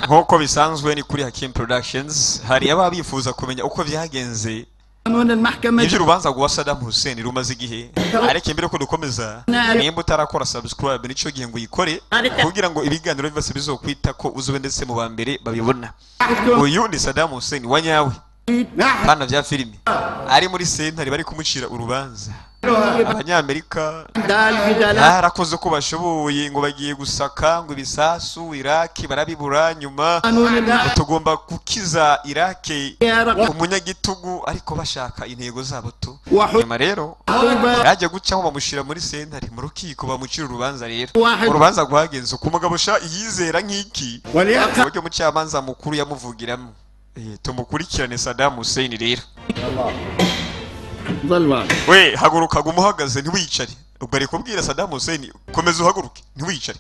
Nk'uko bisanzwe ni kuri Hakim Productions. Hari ababa bifuza kumenya uko byagenze قانون المحكمة. iby'urubanza rwa Saddam Hussein rumaze igihe. Ariko mbere ko dukomeza, nimba utarakora subscribe, nicyo gihe ngo uyikore kugira ngo ibiganiro byose bizokwita ko uzube ndetse mu ba mbere babibona. Uyu ni Saddam Hussein wa nyawe, hano bya filimi, ari muri sentare bari kumucira urubanza Abanyamerika. دال بدلالة Barakoze uko bashoboye ngo bagiye gusaka ngo ibisasu Iraki, barabibura. Nyuma قانون ngo tugomba gukiza Iraki رقم umunyagitugu, ariko bashaka intego zabo tu. Nyuma rero yaje gucaho bamushyira muri sentare, mu rukiko, bamucira urubanza rero. واحد. Urubanza rwagenze uko umugabo sha yizera nk'iki وليقع uburyo umucamanza mukuru yamuvugiramo. Tumukurikirane Saddam Hussein rero. ظل واقف. We, haguruka, guma uhagaze, ntiwicare. Ubwo ari kubwira Saddam Hussein: komeza uhaguruke, ntiwicare.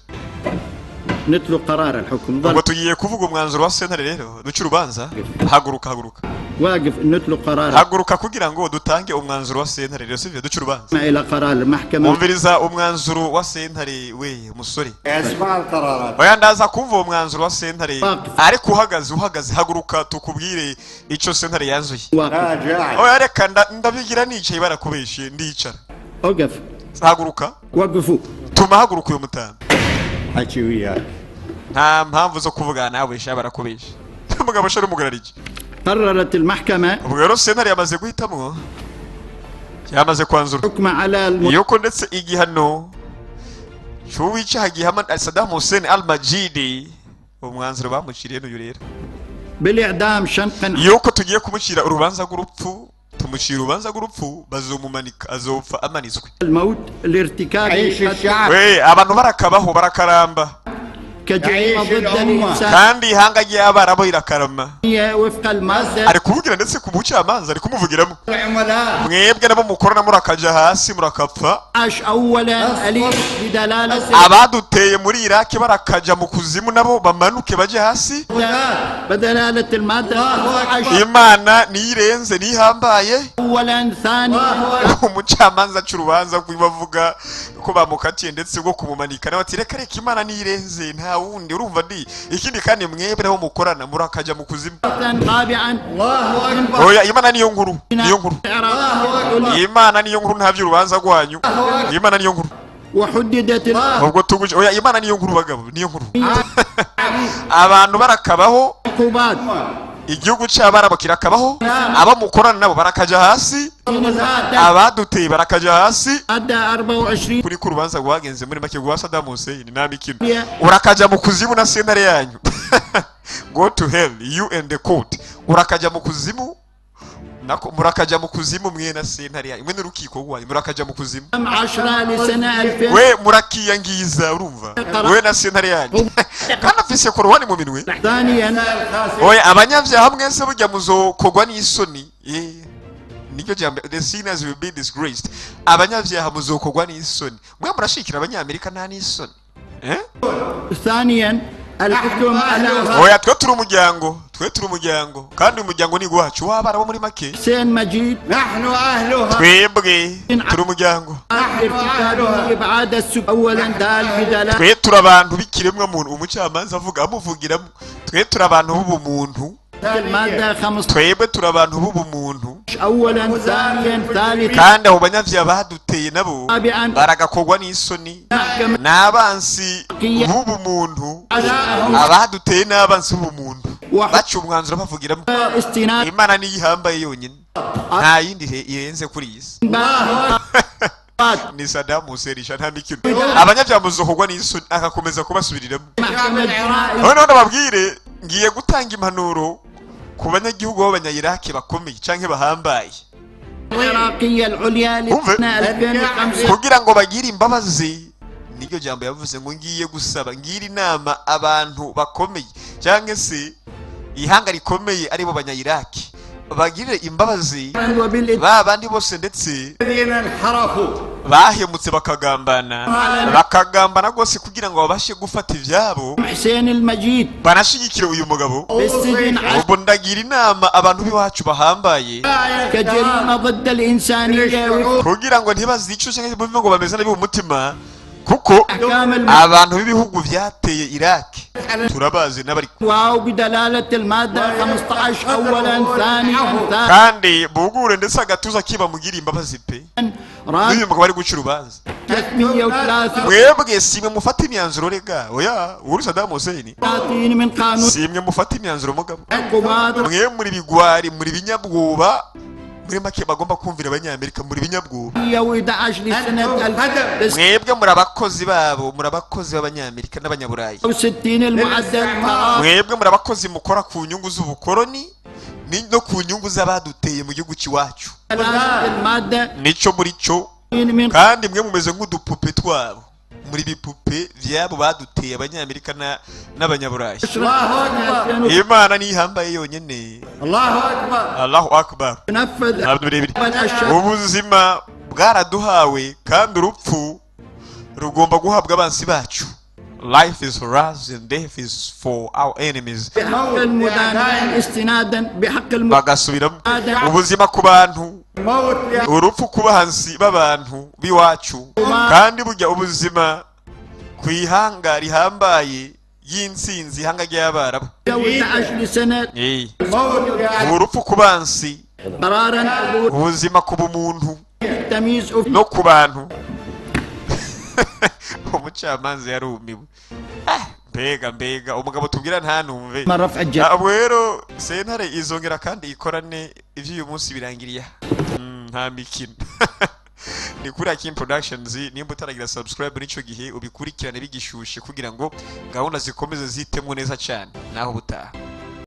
نتلو قرار الحكم. Ubwo ظل tugiye kuvuga umwanzuro wa sentare rero, duce urubanza. Haguruka, haguruka. واقف، نتلو قرار Haguruka kugira ngo dutange umwanzuro wa sentare rero, sivyo? Duce urubanza. إلى قرار المحكمة. Umviriza umwanzuro wa sentare, we musore. اسمع القرارات. Oya, ndaza kumva uwo mwanzuro wa sentare, ariko uhagaze, uhagaze, haguruka tukubwire ico sentare yanzuye. واقف. راجع. Oya, reka ndabigira nicaye, barakubeshe, ndicara. وقف. Haguruka. وقفوا. Tuma haguruka uyu mutamba. حكي وياك. Nta mpamvu zo kuvugana nawe sha, barakubeshe. Umugabo sha arumugararije. قررت المحكمة Ubwo rero sentare yamaze guhitamwo, yamaze kwanzura حكم على الم... yuko ndetse igihano c'uw'icaha gihama Saddam Hussein al-Majidi, umwanzuro bamuciriye n'uyu rero: بالإعدام شنقا. yuko tugiye kumucira urubanza rw'urupfu. Tumucira urubanza rw'urupfu, bazomumanika, azopfa amanitswe. الموت لارتكاب عيش قتل الشعب. We, abantu barakabaho, barakaramba. كجريمة يعيش ضد الأمة. الإنسانية Kandi ihanga ry'Abarabu rirakarama. وفق المادة Ari kuvugira ndetse ku mucamanza, ari kumuvugiramo: العملاء. mwebwe nabo mukorana murakaja hasi, murakapfa. 10 أولا أليف بدلالة Abaduteye muri Iraki barakaja mu kuzimu, nabo bamanuke baje hasi. بدلالة المادة 10 Imana niyo irenze, niyo ihambaye. أولا ثانيا Umucamanza aca urubanza bavuga ko bamukatiye ndetse rwo kumumanika, nawe ati: reka reka, Imana niyo irenze, nta wundi. Urumva ndi ikindi, kandi mwebwe nabo mukorana murakaja mu kuzimu. رابعا الله اكبر. Oya, Imana niyo nkuru, niyo nkuru. الله اكبر. Imana niyo nkuru, nta by'urubanza rwanyu, Imana niyo nkuru. وحددت Ubwo tuguje. Oya, Imana niyo nkuru, bagabo, niyo nkuru. Abantu barakabaho. العقوبات. Igihugu cy'Abarabu kirakabaho, abo mukorana nabo barakaja hasi, abaduteye barakaja hasi. مادة 24. Kuri ko urubanza rwagenze muri make rwa Saddam Hussein, nta mikino. Urakaja mu kuzimu na sentare yanyu. Go to hell, you and the court. Urakaja mu kuzimu nako, murakaja mu kuzimu mwe na sentare yanyu, mwe n'urukiko rwanyu, murakaja mu kuzimu. 10 لسنة 2000. We, murakiyangiza, urumva, we na sentare yanyu, kandi afise korowani mu minwe. ثانيا Oya, abanyabyaha mwese burya muzokogwa n'isoni. Niryo jambo: the sinners will be disgraced. Abanyabyaha muzokogwa n'isoni. Mwe murashikira Abanyamerika, nta n'isoni, eh? ثانيا الحكم على Oya, twe turi umuryango, twe turi umuryango, kandi uyu muryango ni iwacu w'Abarabu muri make. حسين مجيد نحن اهلها. Twebwe turi umuryango. ارتكابه إبعاد السب أولا دال بدلالة Twe turi abantu b'ikiremwa muntu. Umucamanza avuga amuvugiramo: twe turi abantu b'ubumuntu. المادة 15. Twebwe turi abantu b'ubumuntu. أولا ثانيا ثالثا Kandi abo banyabyaha baduteye nabo رابعا baragakogwa n'isoni. محكمة Ni abansi b'ubumuntu, abaduteye ni abansi b'ubumuntu. Baca umwanzuro bavugiramo: استناد Imana niyo ihambaye yonyine, nta yindi irenze kuri iyi si. Ni Saddam Hussein sha, nta mikino. Abanyabyaha muzohogwa n'isoni, agakomeza kubasubiriramo. محكمة جنائية Noneho ndababwire, ngiye gutanga impanuro ku banyagihugu b'Abanyayiraki bakomeye canke bahambaye. العراقية العليا لسنة 2005. Kugira ngo bagire imbabazi, niryo jambo yavuze ngo: ngiye gusaba, ngira inama abantu bakomeye cyangwa se ihanga rikomeye, aribo Banyayiraki, bagirire imbabazi وبالاتفاق ba bandi bose ndetse الذين انحرفوا. bahemutse, bakagambana, bakagambana rwose kugira ngo babashe gufata ibyabo. حسين المجيد Banashigikire uyu mugabo. بالسجن Ubwo ndagira inama abantu b'iwacu bahambaye كجريمة ضد الإنسانية kugira ngo ntibazice cyangwa bumve ngo bameze nabi mu mutima. Kuko أحكام abantu b'ibihugu byateye Iraki turabazi n'abari واو بدلالة المادة 15 أولا ثانيا ثانيا Kandi bugure ndetse agatuza kibamugira imbabazi pe رابعا n'uyu mugabo ari guca urubanza. 333 Mwebwe simwe mufata imyanzuro rega, oya, uri Saddam Hussein. من قانون Simwe mufata imyanzuro, mugabo. العقوبات. Mwe muri bigwari, muri binyabwoba, muri make bagomba kumvira Abanyamerika, muri binyabwoba. 111 لسنة Mwebwe muri abakozi babo, muri abakozi b'Abanyamerika n'Abanyaburayi. 2069 المعدل قرار Mwebwe muri abakozi mukora ku nyungu z'ubukoroni no ku nyungu z'abaduteye mu gihugu cy'iwacu. المادة Nico muri cyo. من Kandi mwe mumeze nk'udupupe twabo, muri bipupe byabo baduteye, Abanyamerika n'Abanyaburayi. الله أكبر. Imana niyo ihambaye yonyine. الله أكبر. Allahu akbar. نفذ Ntabwo birebire. الشرع Ubuzima bwaraduhawe kandi urupfu rugomba guhabwa abansi bacu. Life is for us and death is for our enemies. بحق المدانين استنادا بحق Bagasubiramo: المدانين ubuzima ku bantu, الموت urupfu ku bansi b'abantu b'iwacu, kandi burya ubuzima ku ihanga rihambaye y'intsinzi, ihanga ry'Abarabu. 11 لسنة الموت Urupfu ku bansi, قرارا ubuzima ku bumuntu التمييز no ku bantu. Umucamanza yarumiwe. Ah, mbega mbega umugabo tubwira ntanumve. من رفع الجريمة. Ah, ubwo rero sentare izongera kandi ikorane. Iby'uyu munsi birangiriye aha. Nta mikino, ni kuri Akim Productions. Nimba utaragira subscribe, n'icyo gihe ubikurikirane bigishushe kugira ngo gahunda zikomeze zitemwo neza cyane. Naho ubutaha.